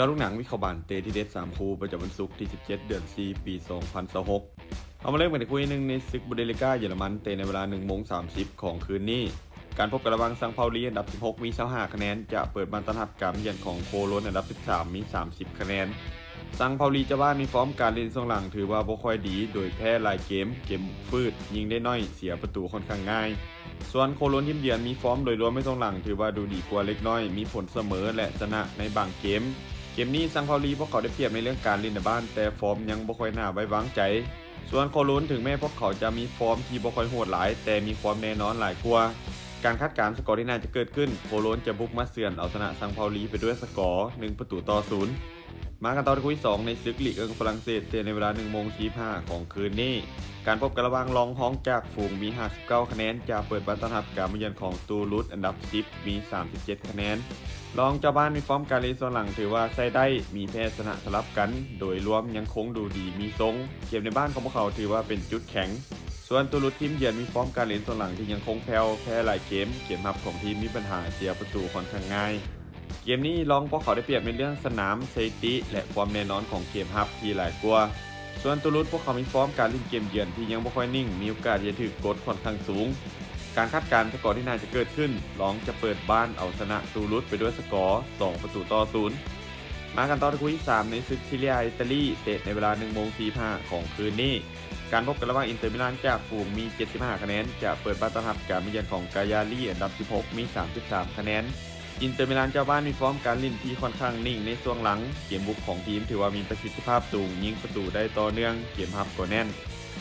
ເຈາະລູກໜັງ ວິເຄາະບານເຕະທີ່ເດັດສາມຄູ່ ປະຈຳວັນສຸກທີສິບເຈັດ ເດືອນສີ່ ປີສອງພັນຊາວຫົກ. ເຮົາມາເລີ່ມກັນທີ່ຄູ່ທີໜຶ່ງ ໃນສຶກ Bundesliga ເຢຍລະມັນ ເຕະໃນເວລາໜຶ່ງໂມງສາມສິບຂອງຄືນນີ້. ການພົບກັນລະຫວ່າງ Sankt Pauli ອັນດັບສິບຫົກ ມີຊາວຫ້າຄະແນນ ຈະເປີດບ້ານຕ້ອນຮັບການມາເຢືອນຂອງໂຄໂລນ ອັນດັບສິບສາມ ມີສາມສິບຄະແນນ. Sankt Pauli ເຈົ້າບ້ານມີຟອມການຫຼິ້ນຊ່ວງຫຼັງຖືວ່າບໍ່ຄ່ອຍດີ ໂດຍແພ້ຫຼາຍເກມ, ເກມຝືດ, ຍິງໄດ້ໜ້ອຍ, ເສຍປະຕູຂ້ອນຂ້າງງ່າຍ. ສ່ວນໂຄໂລນທີມເຢືອນມີຟອມໂດຍລວມໃນຊ່ວງຫຼັງຖືວ່າດູດີກວ່າເລັກນ້ອຍ, ມີຜົນສະເໝີ ແລະ ຊະນະໃນບາງເກມ. ເກມນີ້ Sankt Pauli ພວກເຂົາໄດ້ປຽບໃນເລື່ອງການຫຼິ້ນໃນບ້ານ, ແຕ່ຟອມຍັງບໍ່ຄ່ອຍໜ້າໄວ້ວາງໃຈ. ສ່ວນໂຄໂລນ ເຖິງແມ້ພວກເຂົາຈະມີຟອມທີ່ບໍ່ຄ່ອຍໂຫດຫຼາຍ, ແຕ່ມີຄວາມແນ່ນອນຫຼາຍກວ່າ. ການຄາດການສະກໍທີ່ໜ້າຈະເກີດຂຶ້ນ, ໂຄໂລນຈະບຸກມາເຊືອນເອົາຊະນະ Sankt Pauli ໄປດ້ວຍສະກໍ ໜຶ່ງປະຕູຕໍ່ສູນ. ມາກັນຕໍ່ທີ່ຄູ່ທີສອງ ໃນສຶກ Ligue ໜຶ່ງ ຝຣັ່ງເສດ ເຕະໃນເວລາໜຶ່ງໂມງສີ່ສິບຫ້າຂອງຄືນນີ້. ການພົບກັນລະຫວ່າງລອງຮອງຈາກຝູງມີຫ້າສິບເກົ້າຄະແນນ ຈະເປີດບ້ານຕ້ອນຮັບການມາເຢືອນຂອງຕູລຸດ ອັນດັບສິບ ມີສາມສິບເຈັດຄະແນນ. ລອງເຈົ້າບ້ານມີຟອມການຫຼິ້ນຊ່ວງຫຼັງຖືວ່າໃຊ້ໄດ້, ມີແພ້ຊະນະສະຫຼັບກັນ, ໂດຍລວມຍັງຄົງດູດີມີຊົງ. ເກມໃນບ້ານຂອງພວກເຂົາຖືວ່າເປັນຈຸດແຂງ. ສ່ວນຕູລຸດທີມເຢືອນມີຟອມການຫຼິ້ນຊ່ວງຫຼັງທີ່ຍັງຄົງແຜ່ວ, ແພ້ຫຼາຍເກມ, ເກມຮັບຂອງທີມມີບັນຫາເສຍປະຕູຂ້ອນຂ້າງງ່າຍ. ເກມນີ້ລອງພວກເຂົາໄດ້ປຽບໃນເລື່ອງສະໜາມ, ສະຖິຕິ ແລະ ຄວາມແນ່ນອນຂອງເກມຮັບທີ່ຫຼາຍກວ່າ. ສ່ວນຕູລຸດ ພວກເຂົາມີຟອມການຫຼິ້ນເກມເຢືອນທີ່ຍັງບໍ່ຄ່ອຍນິ່ງ, ມີໂອກາດທີ່ຈະຖືກກົດຂ້ອນຂ້າງສູງ. ການຄາດການສະກໍທີ່ໜ້າຈະເກີດຂຶ້ນ, ລອງຈະເປີດບ້ານເອົາຊະນະຕູລຸດໄປດ້ວຍສະກໍ ສອງປະຕູຕໍ່ສູນ. ມາກັນຕໍ່ທີ່ຄູ່ທີສາມ ໃນສຶກ Serie A ອີຕາລີ ເຕະໃນເວລາໜຶ່ງໂມງສີ່ສິບຫ້າຂອງຄືນນີ້. ການພົບກັນລະຫວ່າງ Inter Milan ຈາກຝູງມີເຈັດສິບຫ້າຄະແນນ ຈະເປີດບ້ານຕ້ອນຮັບການມາເຢືອນຂອງ Cagliari ອັນດັບສິບຫົກ ມີສາມສິບສາມຄະແນນ. Inter Milan ເຈົ້າບ້ານມີຟອມການຫຼິ້ນທີ່ຂ້ອນຂ້າງນິ່ງໃນຊ່ວງຫຼັງ. ເກມບຸກຂອງທີມຖືວ່າມີປະສິດທິພາບສູງ, ຍິງປະຕູໄດ້ຕໍ່ເນື່ອງ, ເກມຮັບກໍແໜ້ນ.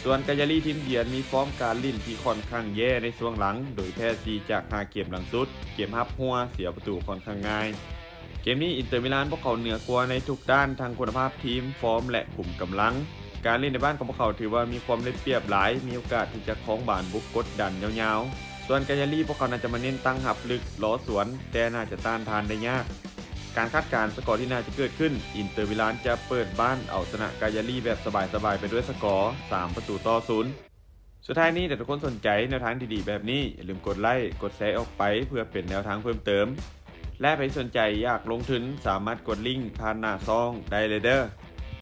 ສ່ວນ Cagliari ທີມເຢືອນມີຟອມການຫຼິ້ນທີ່ຂ້ອນຂ້າງແຍ່ໃນຊ່ວງຫຼັງ, ໂດຍແພ້ສີ່ຈາກຫ້າເກມຫຼັງສຸດ, ເກມຮັບຮົ່ວ, ເສຍປະຕູຂ້ອນຂ້າງງ່າຍ. ເກມນີ້ Inter Milan ພວກເຂົາເໜືອກວ່າໃນທຸກດ້ານ, ທັງຄຸນນະພາບທີມ, ຟອມ ແລະ ຂຸມກຳລັງ. ການຫຼິ້ນໃນບ້ານຂອງພວກເຂົາຖືວ່າມີຄວາມໄດ້ປຽບຫຼາຍ, ມີໂອກາດທີ່ຈະຄອງບານບຸກກົດດັນຍາວໆ. ສ່ວນ Cagliari ພວກເຂົາໜ້າຈະມາເນັ້ນຕັ້ງຮັບລຶກ, ລໍສວນ, ແຕ່ໜ້າຈະຕ້ານທານໄດ້ຍາກ. ການຄາດການສະກໍທີ່ໜ້າຈະເກີດຂຶ້ນ, Inter Milan ຈະເປີດບ້ານເອົາຊະນະ Cagliari ແບບສະບາຍໆໄປດ້ວຍສະກໍ ສາມປະຕູຕໍ່ສູນ. ສຸດທ້າຍນີ້ ຖ້າທຸກຄົນສົນໃຈແນວທາງດີໆແບບນີ້, ຢ່າລືມກົດໄລ້, ກົດແຊອອກໄປ ເພື່ອເປັນແນວທາງເພີ່ມເຕີມ. ແລະ ໃຜທີ່ສົນໃຈຢາກລົງທຶນ, ສາມາດກົດລິ້ງຜ່ານໜ້າຊ່ອງໄດ້ເລີຍເດີ້.